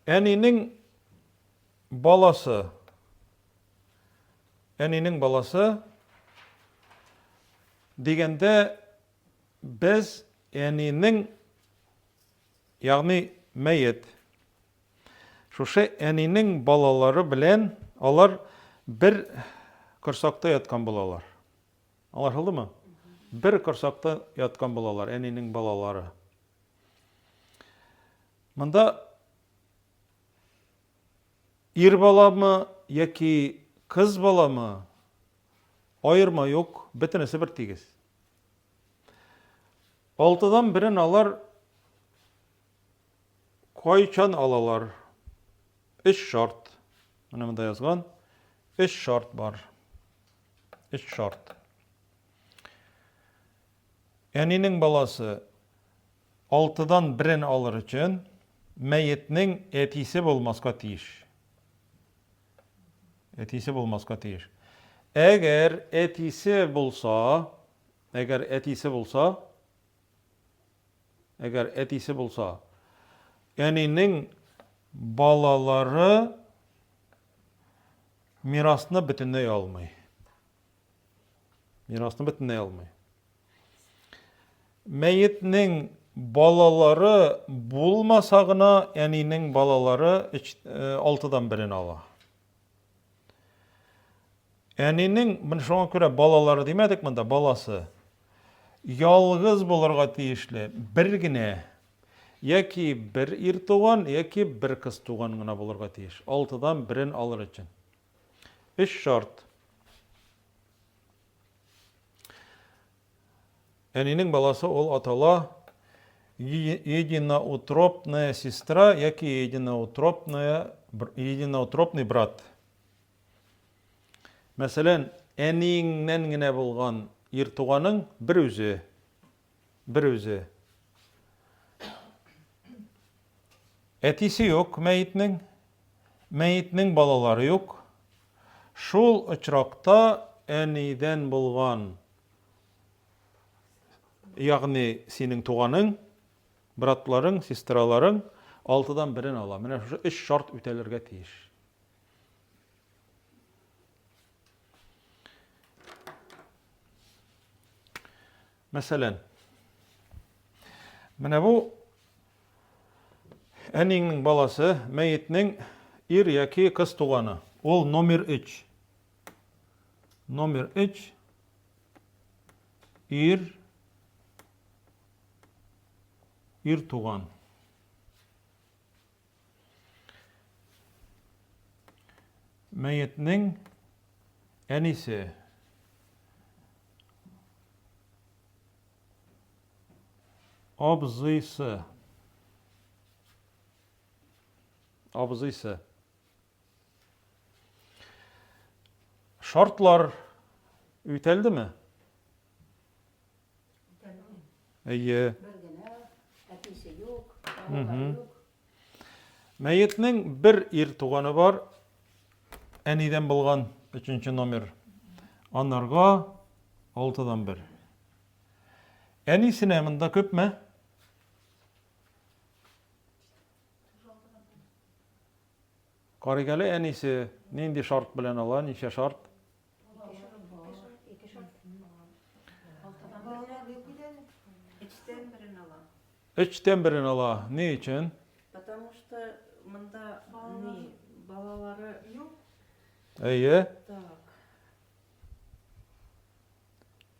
Әнинең баласы. Әнинең баласы дигәндә без әнинең, ягъни мәет, шушы әнинең балалары белән алар бер корсакта яткан булалар. Аңлашылдымы? Бер корсакта яткан булалар әнинең балалары. Монда ир баламы яки кыз баламы аерма юк, бөтенесе бер тигез. Алтыдан берен алар кайчан алалар? Өч шарт. Менә монда язган. Өч шарт бар. Өч шарт. Әнинең баласы алтыдан берен алыр өчен мәетнең әтисе булмаска тиеш. Әтисе булмаска тиеш. Әгәр әтисе булса, әгәр әтисе булса, әгәр әтисе булса, әнинең балалары мирасны бөтенләй алмый. Мирасны бөтенләй алмый. Мәетнең балалары булмаса гына әнинең балалары өч, э, алтыдан берен ала. Әнинең, менә шуңа күрә балалары димәдек монда, баласы. Ялгыз булырга тиешле, бер генә. Яки бер ир туган, яки бер кыз туган гына булырга тиеш. Алтыдан берен алыр өчен. Өч шарт. Әнинең баласы ул атала единоутробная сестра яки единоутробная единоутробный брат. Мәсәлән, әниеңнән генә булган ир туганың бер үзе, бер үзе. Әтисе юк мәетнең, мәетнең балалары юк. Шул очракта әнидән булган, ягъни синең туганың, братларың, сестраларың алтыдан берен ала. Менә шушы өч шарт үтәлергә тиеш. Мәсәлән, менә бу әниеңнең баласы, мәетнең ир яки кыз туганы. Ул номер 3. Номер 3 ир ир туган. Мәетнең әнисе. Абзыйсы. Абзыйсы. Шартлар үтәлдеме? Әйе. Бер генә, әтисе юк, балалары юк. Мәетнең бер ир туганы бар, әнидән булган өченче номер. Анарга алтыдан бер. Әнисенә монда күпме? Карыйк әле, әнисе нинди шарт белән ала, ничә шарт? Өчтән берен ала. Ни өчен? Потому что монда ни балалары юк. Әйе. Так.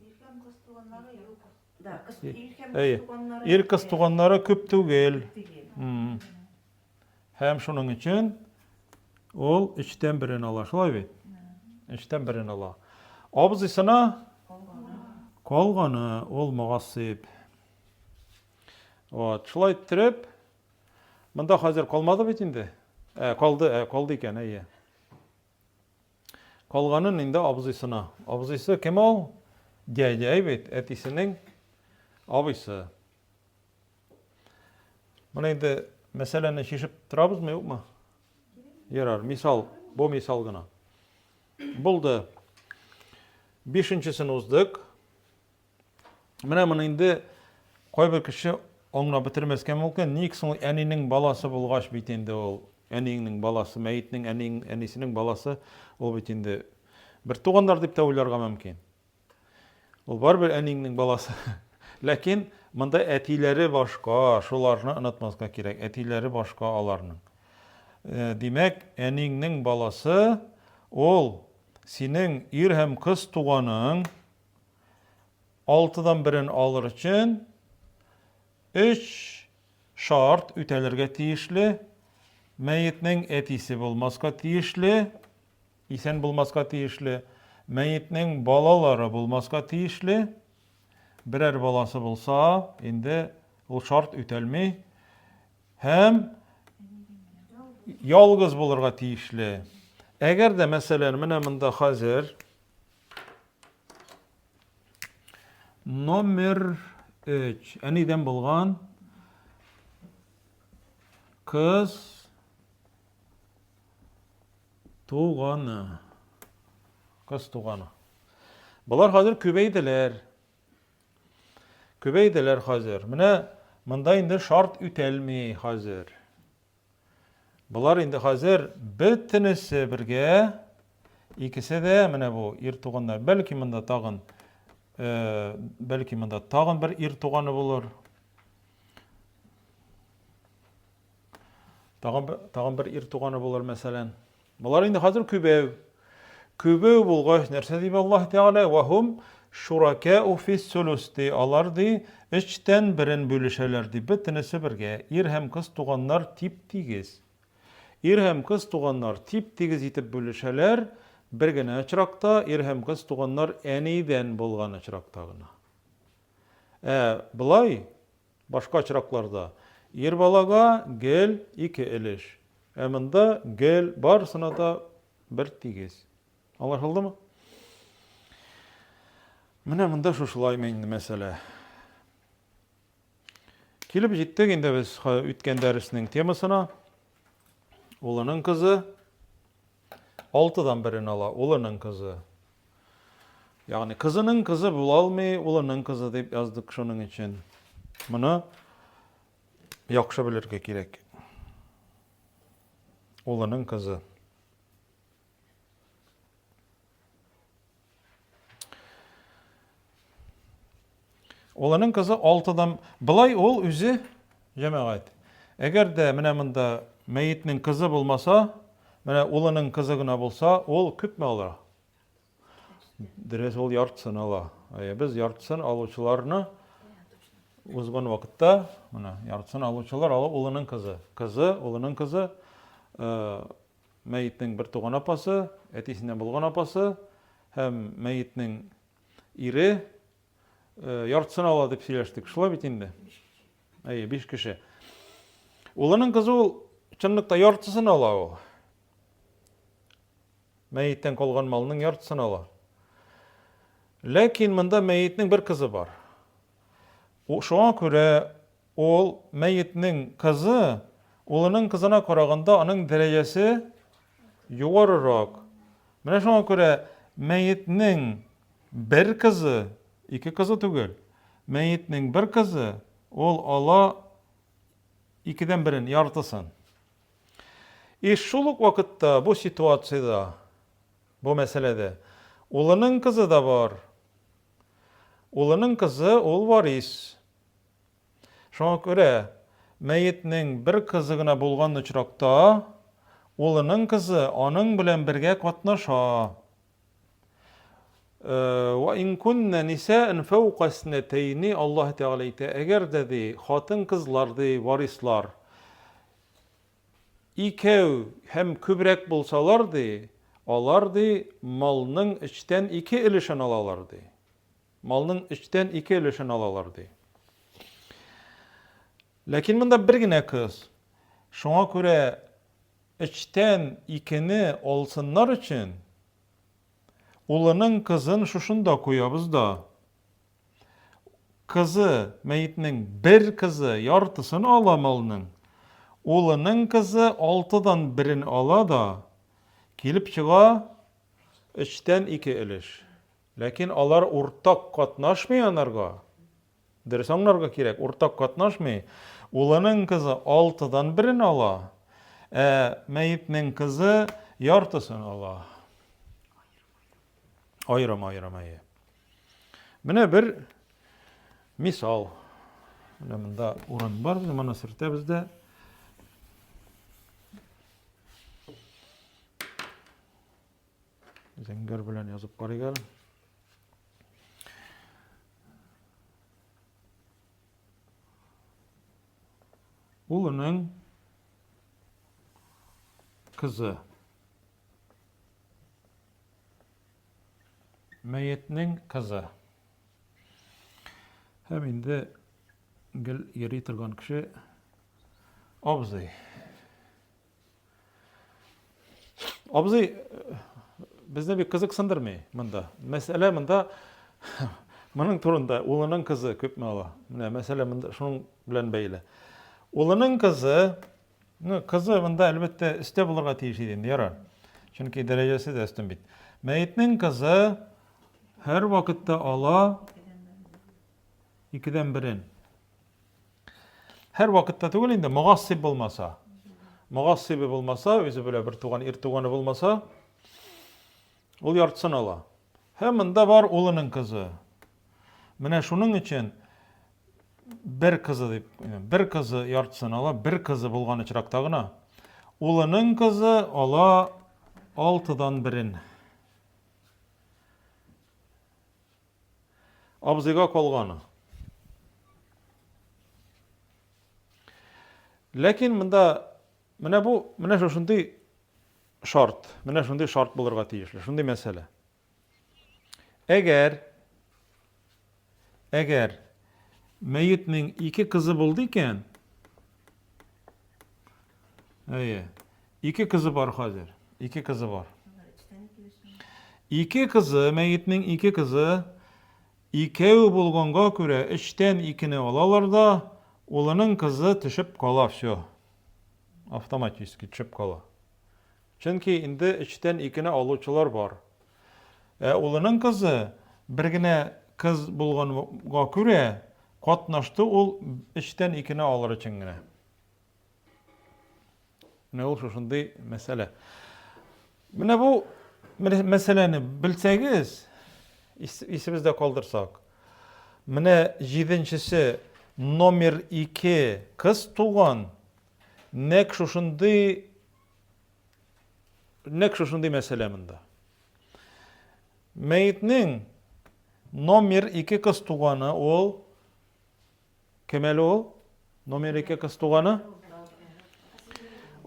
Ир һәм кыз туганнары юк. Да, кыз, ир һәм Әйе. кыз туганнары. Ир кыз туганнары күп түгел. Түгел. Һәм шуның өчен ул өчтән берен ала, шулай бит? Өчтән берен ала. Абзыйсына калганы ул мөгасыйб. Вот, шулай иттереп, монда хәзер калмады бит инде. Ә, калды, ә, калды икән, әйе. Калганын инде абзыйсына. Абзыйсы кем ул? Дядя, әй бит, әтисенең абыйсы. Моны инде мәсьәләне чишеп торабызмы, юкмы? Ярар, мисал, бу мисал гына. Булды. Бишенчесен уздык. Менә моны инде кайбер кеше аңлап бетермәскә мөмкин. Ник соң әнинең баласы булгач бит инде ул. Әниеңнең баласы, мәетнең әниең, әнисенең баласы, ул бит инде бер туганнар дип тә уйларга мөмкин. Ул барыбер әниеңнең баласы. Ләкин монда әтиләре башка, шуларны онытмаска кирәк. Әтиләре башка аларның. Э, димәк, әниеңнең баласы ул синең ир һәм кыз туганың алтыдан берен алыр өчен өч шарт үтәлергә тиешле. Мәетнең әтисе булмаска тиешле, исән булмаска тиешле, мәетнең балалары булмаска тиешле. Берәр баласы булса, инде ул шарт үтәлми. Һәм ялгыз булырга тиешле. Әгәр дә, мәсәлән, менә монда хәзер номер 3 әнидән булган кыз туганы. Кыз туганы. Болар хәзер күбәйделәр. Күбәйделәр хәзер. Менә монда инде шарт үтәлми хәзер. Болар инде хәзер бөтенесе бергә, икесе дә менә бу ир туганнар. Бәлки монда тагын э, бәлки монда тагын бер ир туганы булыр. Тагын, тагын бер ир туганы булыр, мәсәлән. Болар инде хәзер күбәү. Күбәү булгач, нәрсә дип Аллаһ Тәгалә? Вахум шуракәу фис сулус ди. Алар ди, өчтән берен бүлешәләр ди. Бөтенесе бергә. Ир һәм кыз туганнар тип-тигез. Ир һәм кыз туганнар тип-тигез итеп бүлешәләр, бер генә очракта, ир һәм кыз туганнар әнидән булган очракта гына. Ә болай Башка очракларда ир балага гел ике өлеш, ә монда гел барысына да бер тигез. Аңлашылдымы? Менә монда шушылай инде мәсьәлә. Килеп җиттек инде без үткән дәреснең темасына. Улының кызы алтыдан берен ала, улының кызы. Ягъни кызының кызы була алмый, улының кызы дип яздык шуның өчен. Моны яхшы белергә кирәк. Улының кызы. Улының кызы алтыдан былай ул үзе җәмәгать. Әгәр дә менә монда мәетнең кызы булмаса, менә улының кызы гына булса, ул күпме ала? Дөрес, ул яртысын ала. Әйе, без яртысын алучыларны узган вакытта, менә яртысын алучылар ала улының кызы. Кызы, улының кызы, э, мәетнең бер туган апасы, әтисеннән булган апасы һәм мәетнең ире э, яртысын ала дип сөйләштек. Шулай бит инде? Әйе, биш кеше. Улының кызы ул чынлыкта яртысын ала ул. Мәеттән калган малның яртысын ала. Ләкин монда мәетнең бер кызы бар. Шуңа күрә ул мәетнең кызы улының кызына караганда аның дәрәҗәсе югарырак. Менә шуңа күрә мәетнең бер кызы, ике кызы түгел, мәетнең бер кызы ул ала икедән берен, яртысын. И шул ук вакытта бу ситуациядә, бу мәсьәләдә улының кызы да бар. Улының кызы ул варис. Шуңа күрә мәетнең бер кызы гына булган очракта, улының кызы аның белән бергә катнаша. Ва ин кунна нисаан фәүка иснәтәйни Аллаһ Тәгалә әйтә, әгәр дә ди, хатын-кызлар ди, варислар икәү һәм күбрәк булсалар ди, алар ди, малның өчтән ике өлешен алалар ди. Малның өчтән ике өлешен алалар ди. Ләкин монда бер генә кыз. Шуңа күрә өчтән икене алсыннар өчен Улының кызын шушында куябыз да. Кызы, мәетнең бер кызы яртысын ала малның. Улының кызы алтыдан берен ала да, килеп чыга өчтән ике өлеш. Ләкин алар уртак катнашмый анарга. Дөрес аңларга кирәк, уртак катнашмый. Улының кызы алтыдан берен ала. Ә мәетнең кызы яртысын ала. Аерым аерым әйе. Менә бер мисал. Менә монда урын бар, без моны сөртәбез дә. Зәңгәр белән язып карыйк әле. Улының кызы. Мәетнең кызы. Һәм инде гел йөри торган кеше абзый. Абзый безне бик кызыксындырмый монда. Мәсьәлә монда моның турында улының кызы күпме ала. Менә мәсьәлә монда шуның белән бәйле. Улының кызы, ну, кызы монда әлбәттә өстә булырга тиеш иде инде, ярар. Чөнки дәрәҗәсе дә өстен бит. Мәетнең кызы һәр вакытта ала икедән берен. Һәр вакытта түгел инде, мугассиб булмаса. Мугассибы булмаса, үзе белән бер туган ир туганы булмаса, ул яртысын ала. Һәм монда бар улының кызы. Менә шуның өчен бер кызы дип, бер кызы яртысын ала, бер кызы булган очракта гына. Улының кызы ала алтыдан берен. Абзыйга калганы. Ләкин монда менә бу менә шушындый шарт, менә шундый шарт булырга тиешле, шундый мәсьәлә. Әгәр әгәр мәетнең ике кызы булды икән, әйе, ике кызы бар хәзер, ике кызы бар. Ике кызы, мәетнең ике кызы, икәү булганга күрә, өчтән икене алалар да, улының кызы төшеп кала, все. Автоматически төшеп кала. Чөнки инде өчтән икене алучылар бар. Ә улының кызы бер генә кыз булганга күрә, катнашты ул өчтән икене алыр өчен генә. Менә ул шушындый мәсьәлә. Менә бу мәсьәләне белсәгез, исебездә калдырсак, менә җиденчесе номер 2 кыз туган, нәкъ шушындый нәкъ шушындый мәсьәлә монда. Мәетнең номер 2 кыз туганы ул Кем әле ул? Номер 2 кыз туганы?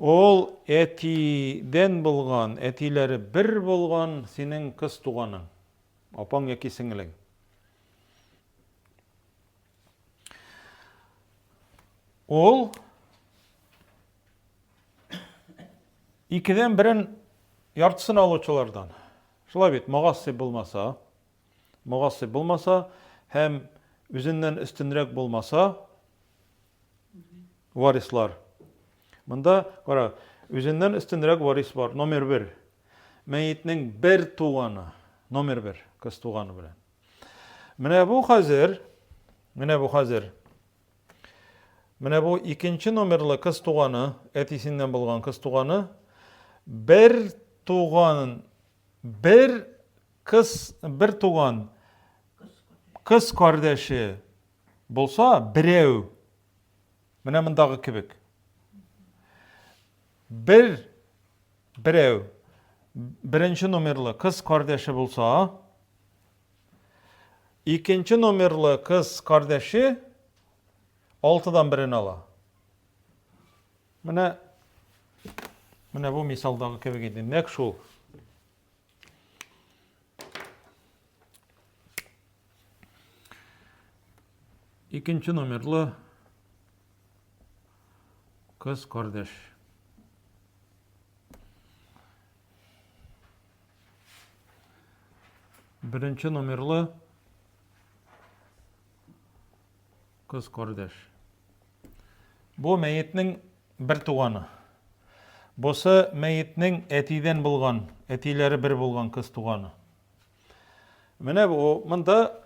Ул әтидән булган, әтиләре бер булган синең кыз туганың. Апаң яки сеңелең. Ул икедән берен яртысын алучылардан. Шулай бит, мөгассиб булмаса, Мөгассиб булмаса һәм үзеннән өстенрәк булмаса, варислар. Монда, кара, үзеннән өстенрәк варис бар, номер бер. Мәетнең бер туганы, номер бер, кыз туганы белән. Менә бу хәзер, менә бу хәзер, менә бу икенче номерлы кыз туганы, әтисеннән булган кыз туганы, бер туган, бер Кыз бер туган кыз кардәше булса, берәү. Менә мондагы кебек. Бер берәү беренче номерлы кыз кардәше булса, икенче номерлы кыз кардәше алтыдан берен ала. Менә менә бу мисалдагы кебек инде, нәкъ шул. Икенче номерлы кыз кардәш. Беренче номерлы кыз кардәш. Бу мәетнең бер туганы. Бусы мәетнең әтидән булган, әтиләре бер булган кыз туганы. Менә бу монда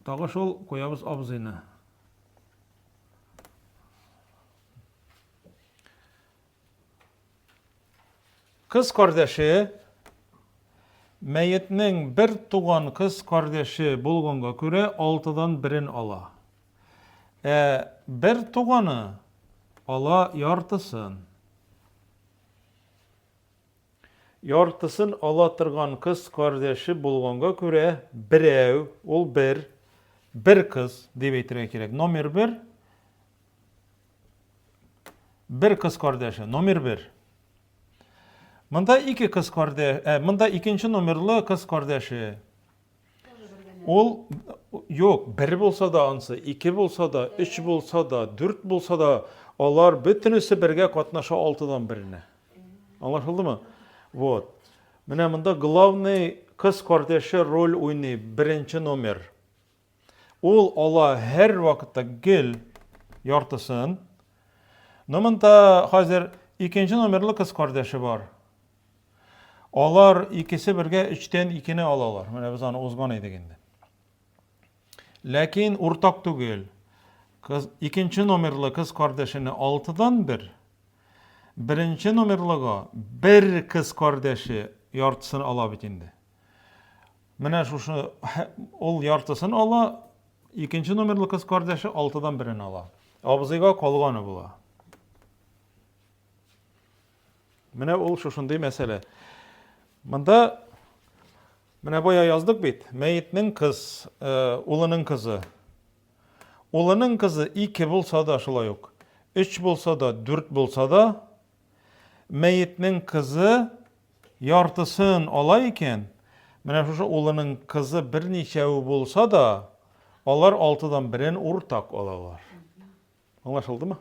тагы шул куябыз абзыйны. Кыз кардәше мәетнең бер туган кыз кардәше булганга күрә алтыдан берен ала. Ә бер туганы ала яртысын. Яртысын ала торган кыз кардәше булганга күрә берәү, ул бер, бер кыз дип әйтергә кирәк. Номер бер, бер кыз кардәше, номер бер. Монда ике кыз кардәш, ә, монда икенче номерлы кыз кардәше. Ул юк, бер булса да ансы, ике булса да, өч булса да, дүрт булса да, алар бөтенесе бергә катнаша алтыдан беренә. Аңлашылдымы? Вот. Менә монда главный кыз кардәше роль уйный, беренче номер. Ул ала һәр вакытта гел яртысын. Но монда хәзер икенче номерлы кыз кардәше бар. Алар икесе бергә өчтән икене алалар. Менә без аны узган идек инде. Ләкин уртак түгел. Кыз, икенче номерлы кыз кардәшене алтыдан бер, беренче номерлыга бер кыз кардәше яртысын ала бит инде. Менә шушы ул яртысын ала, икенче номерлы кыз кардәше алтыдан берен ала. Абзыйга калганы була. Менә ул шушындый мәсьәлә. Монда менә бая яздык бит, мәетнең кыз, э, улының кызы. Улының кызы ике булса да шулай ук, өч булса да, дүрт булса да, мәетнең кызы яртысын ала икән, менә шушы улының кызы берничәү булса да, алар алтыдан берен уртак алалар. Аңлашылдымы?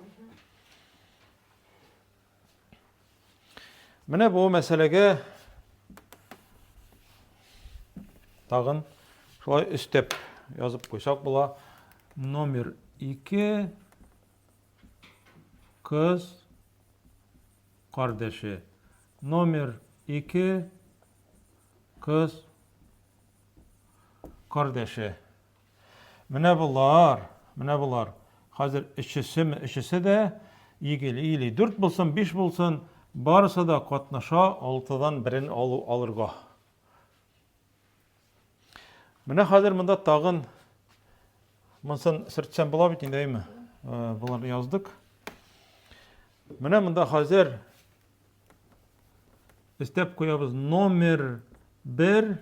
Менә бу мәсьәләгә тагын шулай өстәп язып куйсак була. Номер 2 кыз кардәше. Номер 2 кыз кардәше. Менә болар, менә болар. Хәзер өчесе, өчесе дә игел, или дүрт булсын, биш булсын, барысы да катнаша алтыдан берен алу алырга. Менә хәзер монда тагын монысын сөртсәм була бит инде, әйме? Э, боларны яздык. Менә монда хәзер өстәп куябыз номер бер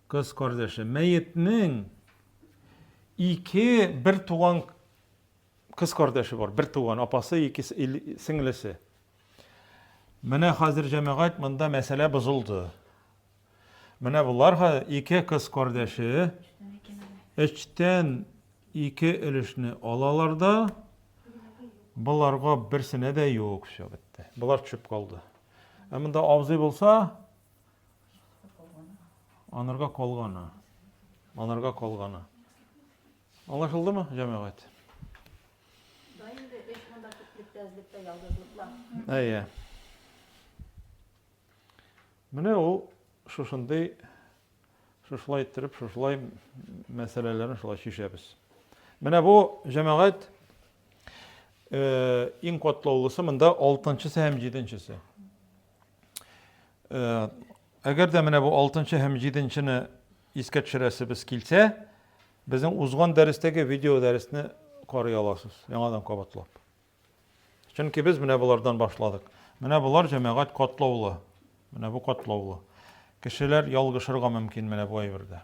Кыз кардәше. Мәетнең ике бер туган кыз кардәше бар. Бер туган апасы, ике сеңлесе. Менә хәзер җәмәгать монда мәсьәлә бозылды. Менә болар ике кыз кардәше өчтән ике өлешне алалар да, боларга берсенә дә юк, все бетте. Болар төшеп калды. Ә монда абзый булса, Анарга калганы. Анарга калганы. Аңлашылдымы, җәмәгать? Да инде эш монда күплектә, әзлектә, ялгызлыкта. Әйе. Менә ул шушындый шушылай иттереп, шушылай мәсьәләләрне шулай чишәбез. Менә бу җәмәгать э, иң катлаулысы монда алтынчысы һәм җиденчесе. Э, әгәр дә менә бу алтынчы һәм җиденчене искә төшерәсебез килсә, безнең узган дәрестәге видео дәресне карый аласыз, яңадан кабатлап. Чөнки без менә болардан башладык. Менә болар җәмәгать катлаулы. Менә бу катлаулы. Кешеләр ялгышырга мөмкин менә бу әйбердә.